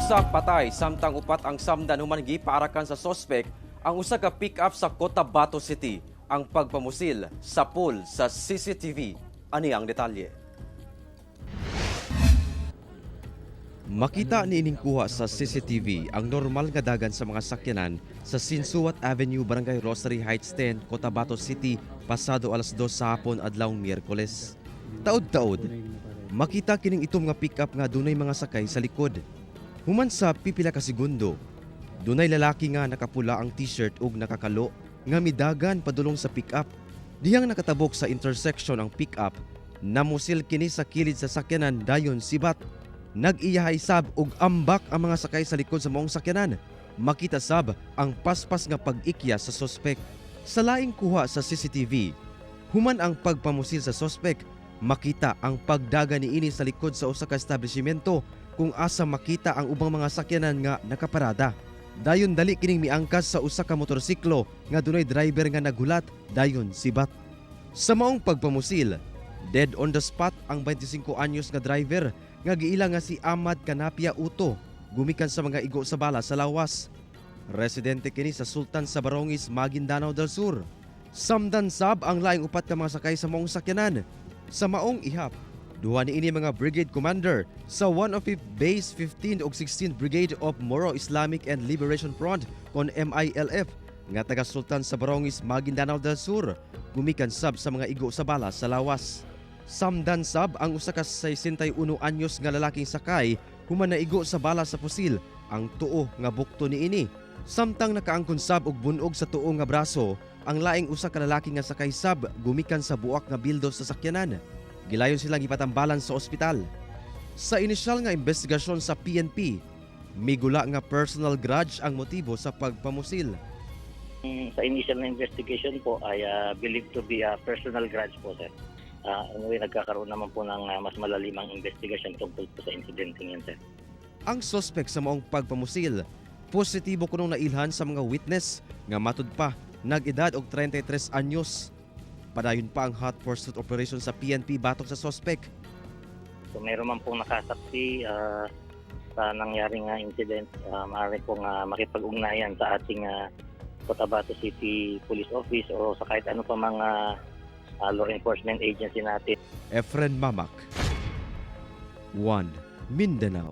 Usa patay samtang upat ang samdan human gipaarakan sa sospek ang usa ka pick-up sa Cotabato City. Ang pagpamusil sapul sa CCTV. Ani ang detalye. Makita niining kuha sa CCTV ang normal nga dagan sa mga sakyanan sa Sinsuat Avenue, Barangay Rosary Heights 10, Cotabato City, pasado alas 2 sa hapon adlawng Miyerkules. Taod-taod, makita kining itom nga pick-up nga dunay mga sakay sa likod. Human sa pipila ka segundo, dunay lalaki nga nakapula ang t-shirt ug nakakalo nga midagan padulong sa pick-up. Dihang nakatabok sa intersection ang pick-up, namusil kini sa kilid sa sakyanan dayon sibat. Nag-iyahay sab ug ambak ang mga sakay sa likod sa maong sakyanan. Makita sab ang paspas nga pag-ikya sa sospek. Sa laing kuha sa CCTV, human ang pagpamusil sa sospek, makita ang pagdaga niini sa likod sa usa ka establishmento kung asa makita ang ubang mga sakyanan nga nakaparada. Dayon dali kining miangkas sa usa ka motorsiklo nga dunay driver nga nagulat dayon sibat. Sa maong pagpamusil, dead on the spot ang 25 anyos nga driver nga giila nga si Ahmad Kanapia Uto gumikan sa mga igo sa bala sa lawas. Residente kini sa Sultan sa Barongis, Maguindanao del Sur. Samdan sab ang laing upat ka mga sakay sa maong sakyanan. Sa maong ihap, duha niini mga brigade commander sa 105 Base 15 ug 16 Brigade of Moro Islamic and Liberation Front kon MILF nga taga Sultan sa Barongis, Maguindanao del Sur, gumikan sab sa mga igo sa bala sa lawas. Samdan sab ang usa ka 61 anyos nga lalaking sakay human naigo sa bala sa pusil ang tuo nga bukto niini. Samtang nakaangkon sab og bunog sa tuo nga braso ang laing usa ka lalaki nga sakay sab gumikan sa buak nga bildo sa sakyanan. Gilayon silang gipatambalan sa ospital. Sa inisyal nga investigasyon sa PNP, migula nga personal grudge ang motibo sa pagpamusil. Sa initial na investigation po ay believed to be a personal grudge po, sir. Anyway, nagkakaroon naman po ng mas malalimang investigation tungkol po sa incident yan, sir. Ang sospek sa maong pagpamusil, positibo kunong nailhan sa mga witness nga matud pa nag-edad og 33 anyos. Padayon pa ang hot pursuit operation sa PNP batok sa sospek. So meron man pong nakasaksi sa nangyaring incident, maaari pong makipag-ugnayan sa ating Cotabato City Police Office o sa kahit ano pa mga law enforcement agency natin. Efren Mamak, 1 Mindanao.